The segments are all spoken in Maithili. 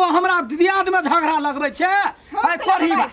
हमरा दियाद में झगड़ा लगबै छै। आइ करही बा,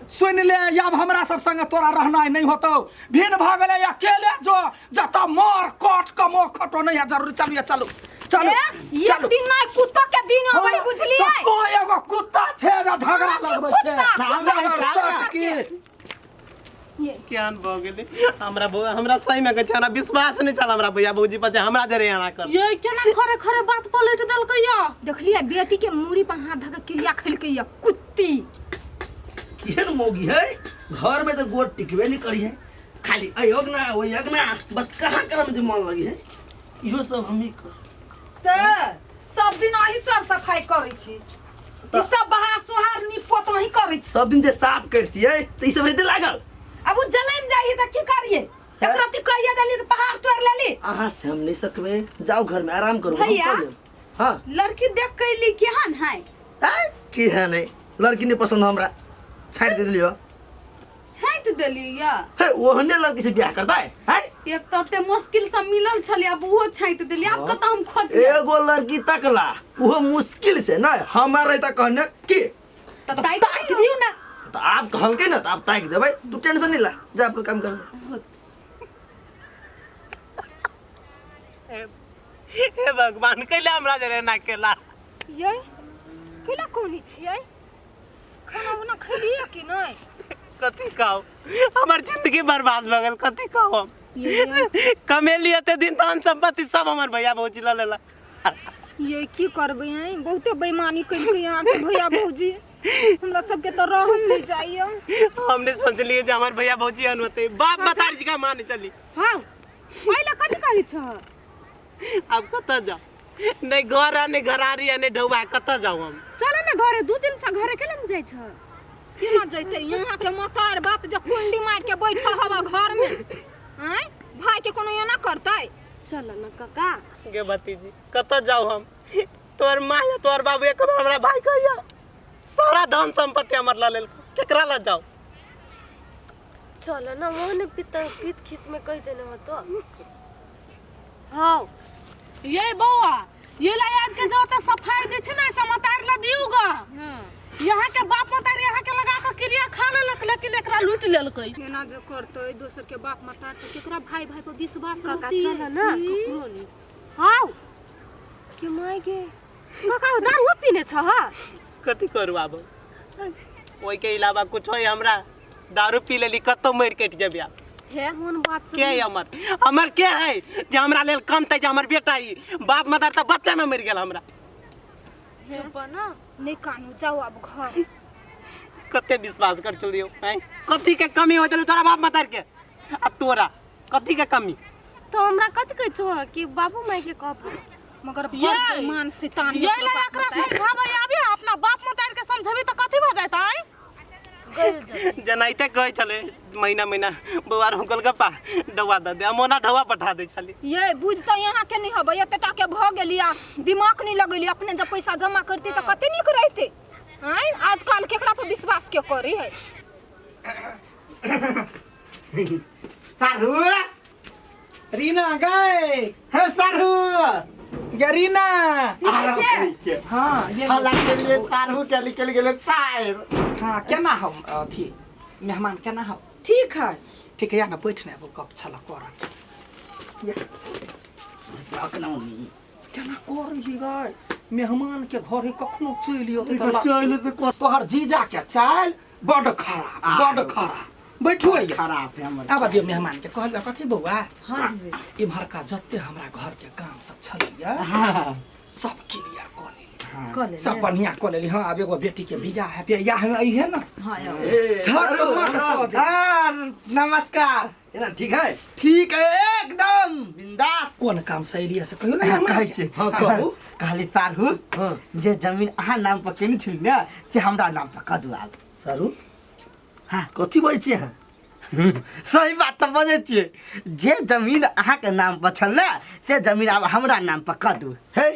सुन ले, आब हमरा सब संगे तोरा रहनाइ नहीं होतौ। भिन भऽ गेलै, अकेले जो जतऽ मर कट कमो खटो नहीं है जरूरी। चलू, चलू, चलू। एक चलू। दिन ना कुत्तो के दिन अबै, बुझलियै? तो एगो कुत्ता छै जे झगड़ा हँ, छी लगबै छै। कुत्ता, सामने है, मगर सामने। सच की ये केहन भऽ गेलै हमरा बौआ? हमरा सही में कहै छै, हमरा विश्वास नहि छल हमरा भैया भौजी पर जे हमरा जरे एना कर। ये केना खरे खरे बात पलट देलकै या? देखलियै, बेटी के मूड़ी पर हाथ धऽ के क्रिया खेलकै या कुत्ती। केहन मौगी है, घर में तो गोड़ टिकबे नहीं करी है, खाली अयोग ना ओयोग ना, बस कहाँ करम जे मन लगी है, इहो सब हम ही कर। तऽ सब दिन अही सब सफाई करै छी, ई सब बहार सोहार नीप पोत अही करै छी। सब दिन जे साफ करतियै तऽ ई सब हेतै लागल। अब उ जलम जाइ है तऽ की करिए? एक रत्ती कहिए देली तऽ पहाड़ तोड़ लेली। अहाँ से हम नहीं सकबे, जाओ घर में आराम करू, हम भैया। कर लेब। हाँ। लड़की देख के अयली, केहन है? आय, की है नहीं, लड़की नहीं पसंद हमरा, छाँटि देलियो। छाँटि देली या? हे, ओहने लड़की से बियाह करता है, हैं? एक तऽ एते मुश्किल से मिलल छलै, आब ओहो छाँटि देली, आब कतऽ हम खोजिए? एगो लड़की तकला ओहो मुश्किल से नहीं, हमार रहता कहने की तऽ ताकि ताकि दियौ ने। तऽ आब कहलकै ने तऽ आब ताकि देबै, तू टेंशन नहीं ला, जा अपन काम कर। हे भगवान, कैला हमरा जरे ना केला? ये कैला कोनी छियै? खाना उना खैलियै कि नहि? कथी खाउ? हमर जिंदगी बर्बाद भऽ गेल, कथी खाउ हम? ये कमेली एते दिन, धन संपत्ति सब हमर भैया भौजी लऽ लेलक। ये की करबै? हैं, बहुते बेईमानी केलकै अहाँके भैया भौजी, हमरा सबके तऽ रहल नहि जाइए। हमने सोचलिए जे हमर भैया भौजी एहन होते, बाप मतारी जी का माने चली। हँ, पहिले कथी कहै छह? अब कतऽ जाउ? नहीं घर है, नहीं घरारी है, नहीं ढौआ है, कतऽ जाउ हम? चल ने घरे, 2 दिन से घरे केना ने जाइ छ? केना जैते? यहाँ के मतार बाप जे कुंडी मार के बैठल हवा घर में, आँय, भाई के कोनो एना करतै? चल न काका। गे भतीजी, कतऽ जाउ हम? तोहर माँ या तोहर बाबू एक बेर हमरा भाई कहिया सारा धन संपत्ति हमर लऽ लेलको, केकरा लऽ जाउ? चल न, वो ने पिता पीत खीस में कह देने हो तो हाँ। ये बौआ, ये ला याद के जो त सफाई दे छै ने, समाचार ला दियो गा। यहाँ के बाप मतारी यहाँ के लगा के क्रिया खा लेलक, लेकिन एकरा लूट लेलकै। केना जे करतै दोसर के बाप मतार, तऽ केकरा भाई भाई पर विश्वास काका, रहतै? चल न। ककरो नहीं। हाँ के माय गे, काका, दारू पीने छह? कथी करू आब? ओहिके अलावा कुछ होय हमरा? दारू पी लेली, कतौ मरि कटि जेबै आब। हे, कोन बात के है हमर? हमर के है जे हमरा लेल कनतै जे हमर बेटा ई? बाप मदर तऽ बच्चा में मरि गेल हमरा। चुप न। नहि कानू, जाउ आब घर। कते विश्वास कर चलियो हैं? कथी के कमी हो देलौ तोरा बाप मदर के आ तोरा कथी के कमी? तो हमरा कथी कहै छौ कि बाबू माय के कहब? मगर ये- बड़ बेईमान शैतान। ये ला एकरा समझाबै आबी, अपना बाप मतार के समझेबी तऽ कथी भऽ जायतै? जेनाहिते कहै छलै महीना महीना बौआ रो गोलगप्पा डौआ दऽ दे, हम ओना ढौआ पठा दै छली। ये बुझ तऽ यहाँ के नहीं हबै, एते टा के भऽ गेली आ दिमाग नहीं लगेली। अपने जब पैसा जमा करती तऽ कते नीक रहते। आँय, आजकल केकरा पर विश्वास के करी है? सारू। रीना गए। हे सारू। गे रीना। हाँ, ये। हल्ला के लिए सारू के निकल गेले सार। हाँ, केना हो अथी मेहमान, केना हो? ठीक है। ठीक है, या ना बैठ ने, एगो गप छल कर। केना कर ही गए? मेहमान के घर है, कखनो चलि अयतै तऽ चलि अयतै। तोहर जीजा के चालि बड खराब, बड खराब। बैठू अइया। खराब है हमर। आब दियौ मेहमान के। कहलियै कथी बौआ? हाँ दीदी। इम्हरका जते हमरा घर के काम सब छलैया, सब क्लियर कऽ लेली। कऽ लेली। सब बढ़िया कऽ लेली। हाँ, आब एगो बेटी के बियाह है, बियाह में अइहे ने। हाँ, आउ। ए, झट सारू, मट कऽ दे। हाँ, नमस्कार। एना ठीक है? ठीक है, एकदम बिंदास। कोन काम से एलियै से कहियौ ने मेहमान कहै के। छी। हाँ, कहू। कहली सारू, जे जमीन अहाँ नाम पर केने छली ने, से हमरा नाम पर कऽ दू आब। सारू। हाँ। कथी बजै छियै अहाँ? सही बात तऽ बजै छियै। जे जमीन अहाँके नाम पर छल ने, से जमीन आब हमरा नाम पर कऽ दू। हे,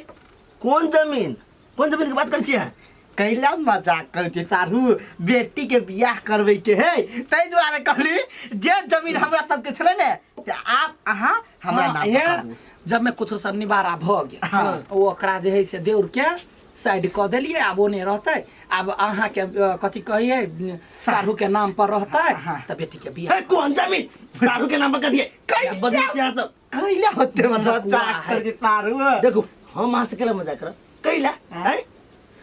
कोन जमीन? कोन जमीन के बात करै छियै अहाँ? कैला मजाक करै छियै सारू? बेटी के बियाह करबै के है, ताहि दुआरे कहली जे जमीन हमरा सबके छलै ने, से आब अहाँ हमरा हाँ, नाम हे, पर कऽ दू। जब में कुछो सब निवारा भऽ गेल, हाँ। ओ ओकरा जे है से देउर के साइड कऽ देलियै आब ओ नहि रहतै आब अहाँके कथी कहियै साढ़ू के नाम पर रहतै तऽ बेटी के बियाह ए, कोन जमीन सारू के नाम पर कर दिए बदल छी अहाँ सब कैला होते मजाक मजाक है। कर छी सारू देखू हम अहाँ से केला मजाक करब कैला हैं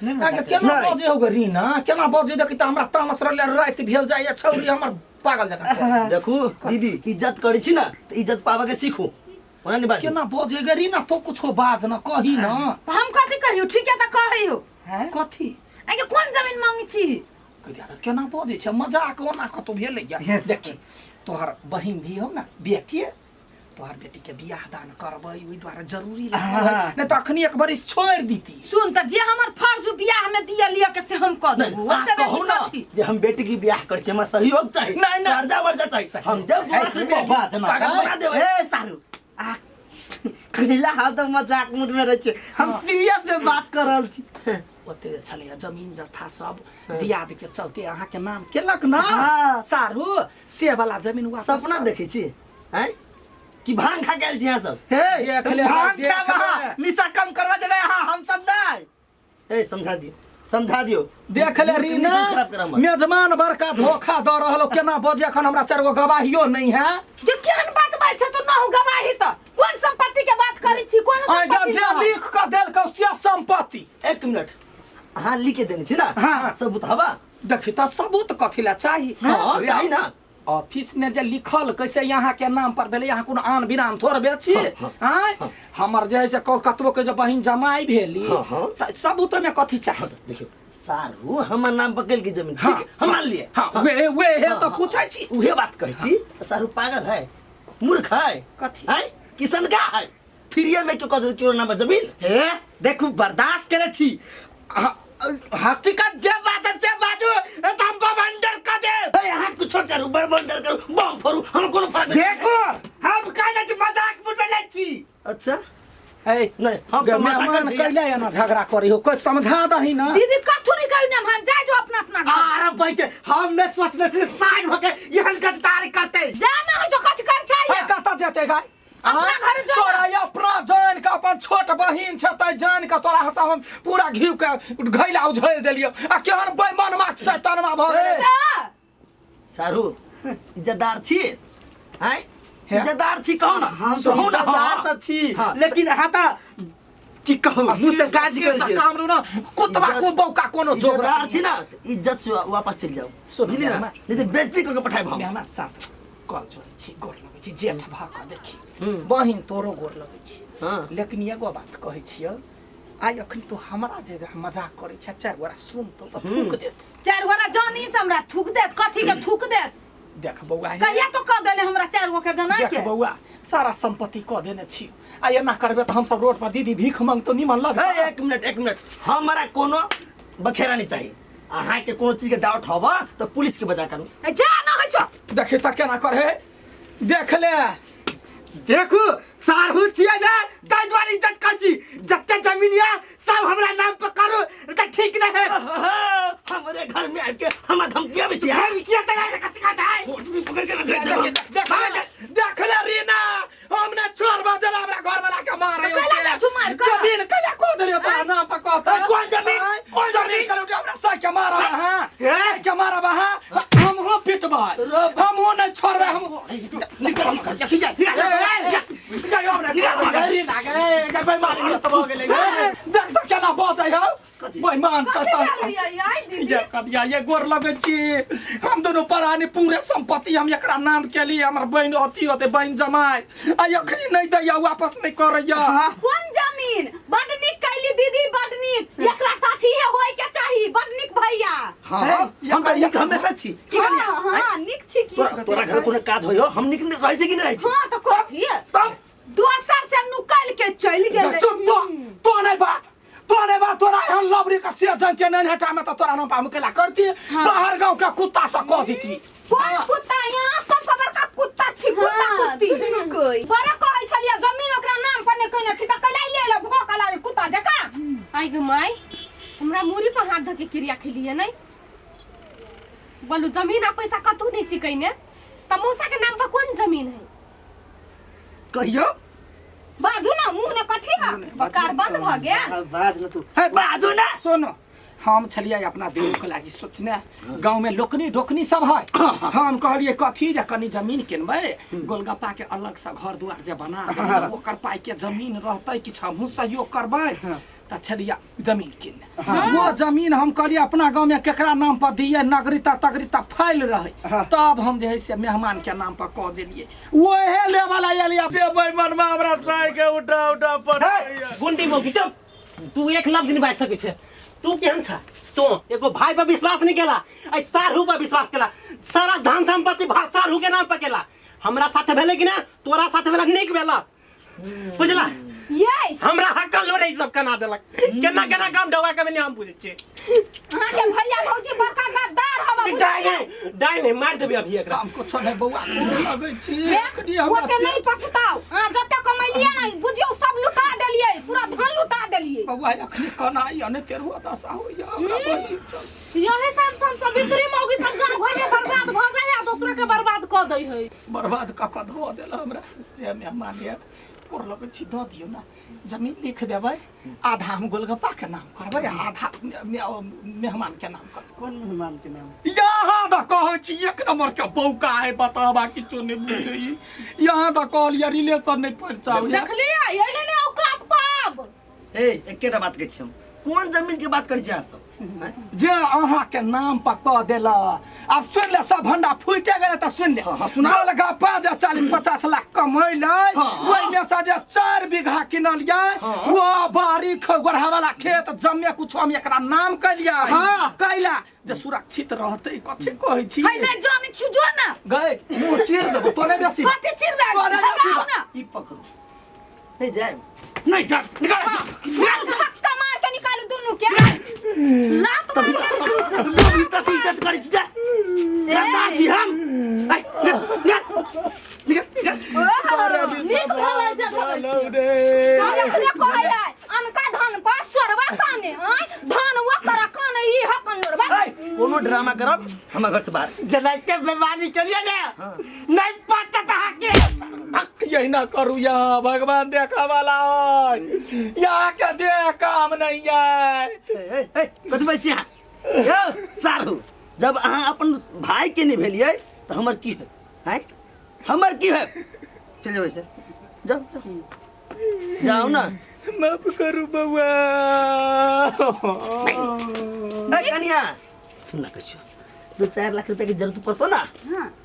अहाँके केना नहि। बजै हो गे रीना केना बजै देखी तऽ हमरा तामस रहलै राति भेल जाइए छौरी हमर पागल जकाँ करै। देखू दीदी इज्जत करै छी ना तऽ इज्जत पाबऽ के सीखू ओना नहीं बाजू केना बजै गे रीना तो कुछो बाज न कही न तऽ हम कथी कहियौ ठीक है तऽ कहियौ कथी आगे कोन जमीन मांगै छी कहि दिया केना बजै छै मजाक ओना कतौ भेलैया देखी तोहर बहिन धी हो ना बेटिए तोहर बेटी के बियाह दान करबै ओहि दुआरे जरूरी लागल है। नहीं तो अखनी एक बरिस छोड़ दीती सुन तऽ जे हमर फर्ज बियाह में दिया लिया के से हम कऽ नहीं, देबू अहाँ ओसे बेसी कहू ना कथी जे हम बेटी की बियाह करै छी हमरा सहयोग चाही नहीं, नहीं। कर्जा वर्जा चाही हम देब 2 लाख रुपया के, बाज ना, कागज बना देबै ए सारू आ कैला हम तऽ मजाक मूड में रहै छी हम सीरियस में बात कर रहल छी ओते जे छलैया जमीन जथा सब दियाद के चलते अहाँके नाम केलक ना हाँ। सारू से वाला जमीन वापस सपना देखै छी हैं कि भांग खा के आयल छी अहाँ सब हे देख ले, भांग देख खाब अहाँ, ले। निशा कम करवा देबै अहाँ हम सब नहीं ए समझा दियो समझा दियो देख ले मूड रीना नीक खराब करब हमर। मेजमान बड़का धोखा दऽ रहल हो, केना बजे एखन हमरा चारि गो गवाहियो नहीं है जे केहन बात बाज छै तू न हो गवाही तऽ कोन संपत्ति के बात करै छी कोन आइ संपत्ति जे रहल? लिख कऽ देलकौ से संपत्ति एक मिनट अहाँ लिख के देने छी ना हाँ। सबूत हवा देखी तऽ सबूत कथी लए चाही हाँ चाही ना ऑफिस में जे लिखल कैसे यहाँ के नाम पर भेलै यहाँ कोनो आन बिरान थोड़बे छी आँय हमर जे है से कतबो के जे बहिन जमाई भेली हाँ, हाँ। तऽ सबूत ओहिमे कथी चाही देखियौ सारू हमर नाम पकड़ के जमीन ठीक है हम मान लिए हाँ वे वे हे तऽ पूछै छी उहे बात कहै छी तऽ सारू पागल है मूर्ख है कथी? है किसन का है फ्रीए में क्यों कह दे क्यों नाम पर जमीन हे देखू बर्दाश्त करे छी हकीकत जे बात है से बाजू नहीं तो हम बवंडर कर देब ए, अहाँ कुछो करू बड़बंडर करू बम फोड़ू हम कोनो फर्क नहीं देखो हम कहने छी मजाक में ले छी अच्छा ए नहीं, हम गे, तमाशा मेहमान कर छी। कैले एना झगड़ा करी हो कोई समझा दही ना दीदी कथू नहीं कहियो ने हम जा जो अपना अपना घर अरे बैठे हम नहीं सोचने छी साइड होके एहन गजदारी करते जा ना हो जो कथी कर है चाहिए कतऽ जेतै गाय अपना आँय? घर जो ना। तोरा ई अपना जान के अपन छोट बहिन छै तै जान के तोरा हंसा हम पूरा घी के घैला उझेल देलियौ आ केहन बेईमानमा शैतानमा भऽ गेलै जा। सारू इज्जतदार छी हैं इज्जतदार छी कहू ना हम तो कहू ना इज्जतदार तऽ छी हाँ। लेकिन अहाँ तऽ की कहू मुँह से काज से कर छियै। काम ना कुतवा को बौका कोनो जोग इज्जतदार छी ना तऽ इज्जत से वापस चलि जाउ सुन, बुझली ना मेहमान। नहीं तऽ बेइज्जती कऽ के पठायब हम मेहमान साथ कल जोड़ै छी गोर लगै छी जेठ भऽ कऽ देखी बहिन तोरो गोर लगै छी हाँ। लेकिन एगो बात कहै छियौ आइ अखन तू हमरा जे मजाक करै छै चारि गोरा सुनतौ तऽ थूक देत चारि गोरा जानी से हमरा थूक देत कथी के थूक देत देख बौआ हे, कहिया तो कह देले हमरा चारि गो के जना देख के बौआ सारा संपत्ति कऽ देने छी आ एना करबे तऽ हमसब रोड पर दीदी भीख मांगतो निमन ए, लगतौ एक मिनट एक मिनट हमरा कोनो बखेरा नहीं चाहिए अहाँके कोनो चीज के डाउट हवा तऽ पुलिस के बजा करू ए, जा ना होइ छौ देखी तऽ केना करे देख ले देखू सारहू छियै ने ताहि दुआरे इज्जत कर छी जते जमीन यऽ सब हमरा नाम पर करू नहीं तऽ ठीक नहीं है हमरे घर में आबि के हमरा धमकी आबै छी हम किया तोरा के कथी कहता है पकड़ के रख देब देख ले देख ले रीना हम ने चोर बजल हमरा घर वाला के मारे तो कैला जा छू मार, कैला? जमीन कैला को देलियो तोरा नाम पर कहता ए, कोन जमीन? कोन जमीन करू हमरा सही के मारब हां सही के मारब हां हम हो पिटबै हम हो नहीं छोड़बै हम निकल हम देखी जा निकाल रीना गे गे बेईमानी त भ गेलै देख त केना बजै हौ बेईमान शैतान ये कदिया ये गोर लगै छी हम दुनू परानी पूरे संपत्ति हम एकरा नाम के लिए हमर बहिन अथी होते बहिन जमाय आ अखनी नहीं दैया वापस नहीं करैया कोन जमीन बड नीक कैली दीदी बड नीक एकरा साथी हे होय के चाही बड नीक भैया हाँ हम तऽ नीक हमेशा छी की हाँ करिया हाँ नीक छी की तोरा तोरा घर कोनो काज होय हो हम नीक रहै छी कि नहि रहै छी हाँ तऽ कथी तब दोसर से नुकल के चलि गेलै चुप तो तो नहीं बात तो नहीं बात तोरा एहन लबरी का से जनते नहीं हटा में तो तोरा नाम पर हम केला करती बाहर गांव के कुत्ता से कह देती कोन कुत्ता यहाँ सबसे बड़का कुत्ता छी कुत्ता हाँ, कुत्ती दुनू कोइ। बड़ा कहै छलियै जमीन ओकरा नाम पर नहि कयने छी तऽ कैला ले ले भोक लागे कुत्ता जकाँ आई गे माई हमरा मूड़ी पर हाथ धके क्रिया खेलिए नहीं बोलू जमीन आ पैसा कतहु नहीं छी कहिने तऽ मौसा के नाम पर कोन जमीन है कहियो बाजू ना मुंह ने कथी है बकार बंद भ गेल बाज न तू हे बाजू ना सुनो हम छलियै अपना देव के लागी सोचने गाँव में लोकनी डोकनी सब है हम कहलियै कथी जे कनी जमीन किनबै गोलगप्पा के अलग से घर दुआर जे बना देबै तऽ ओकर पाइ के जमीन रहतै किछु हमहूँ सहयोग करबै तऽ छलियै जमीन किनने वो जमीन हम कहलियै अपना गाँव में केकरा नाम पर दियै नगरीता तगरीता फैल रहै तब हम जे है से मेहमान के नाम पर कऽ देलियै ओहे लेवला एलियै से बेईमानमा हमरा साय के उठा उठा पर गुंडी मौगी चुप तू एक लफ्ज नहीं बाजि सकै छै तू केहन छ तू एगो भाई पर विश्वास नहीं केला ऐ सारू पर विश्वास केला सारा धन संपत्ति सारू के नाम पर केला हमरा साथे भेलै कि ना तोरा साथे भेला नीक भेला बुझला ये हमरा हकल लो रही सब कना देलक केना केना काम ढोवा के भेलै हम बुझै छियै अहाँ के भैया भौजी बड़का गद्दार हवा डाइ नहीं डाइ नहीं मार देबै अभी एकरा हम कुछो नहीं बौआ गोर लगै छी एखनी हमरा ओते नहीं पछताओ अहाँ जते कमैलियै ने बुझियौ सब लुटा देलियै पूरा धन लुटा देलियै बौआ एखनी कना आइया ने तेरुआ दशा होइया हमरा बहिन चल यही सब सब सवित्री मौगी सब गाँव घर में बर्बाद भ जाए आ दोसरा के बर्बाद क दै है बर्बाद कऽ कऽ धो देल हमरा हे मेहमान ये गोर लगै छी दऽ दियौ ने जमीन लिख देबै आधा हम गोलगप्पा के नाम करबै आ आधा मेहमान के नाम करबै कोन मेहमान के नाम यहाँ तऽ कहै छी एक नंबर के बौका है बताबा किछो नहि बुझै यहाँ तऽ कहलियै रिलेशन नहि परिचाउ देखलियै एले ने औकात पाब ए एकेटा बात कहै छी हम कोन जमीन के बात करै छी अहाँ सब आँय? जे अहाँ के नाम पर कह देला आब सुन ले सब भंडा फूटे गेलै तऽ सुन ले हाँ, सुनाउ। गोलगप्पा जे 40-50 लाख कमैलै ओहिमे से जे 4 बीघा किनलियै वो बाड़ी गोरहा वाला खेत जमे कुछो हम एकरा नाम कैलियै कैला जे सुरक्षित रहतै कथी कहै छी है नहीं जानी छु जो ना गए मुँह चीर देबो तोने बेसी कथी चिरबे तोने बेसी भगाओ ना ई पकड़ू नहीं जाए नहीं जा निकाल धक्का मार के निकालू दुनू के लात मार के भीतर से इज्जत करै छी जा गद्दार छी हम ऐ, निकल, निकल, निकल, निकल। नीक भलै जे भलै चल एकरे कहै है अनका धन पर चोरबा काने आय धन वो कर काने ई हकन लोरबा ऐ, कोनो ड्रामा करब हमरा घर से बाहर जलाइते बेमानी के लिए ने नहीं पता कहाँ के यही ना करू यहाँ भगवान देखा वाला है यहाँ के देह काम नहीं है ए, ए, कथी बाजै छी अहाँ यौ सारू जब अहाँ अपन भाई के नहीं भेलियै तऽ हमर की है आँय हमर की है चलि जाउ ऐसे जाउ जाउ जाउ ना माफ करू बउआ ए कनिया सुन ना कहै 2-4 लाख रुपया के जरूरत पड़तो ना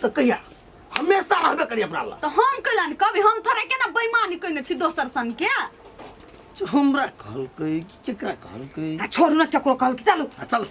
तो कहिया हमेशा रहबे करी अपना ला तो हम कैला ने कभी हम थोड़ा केना बेईमानी कइने छी दोसर सन के हमरा कहलकै कि केकरा कहलकै आ छोड़ू ना केकरो कहलकै चलू आ चल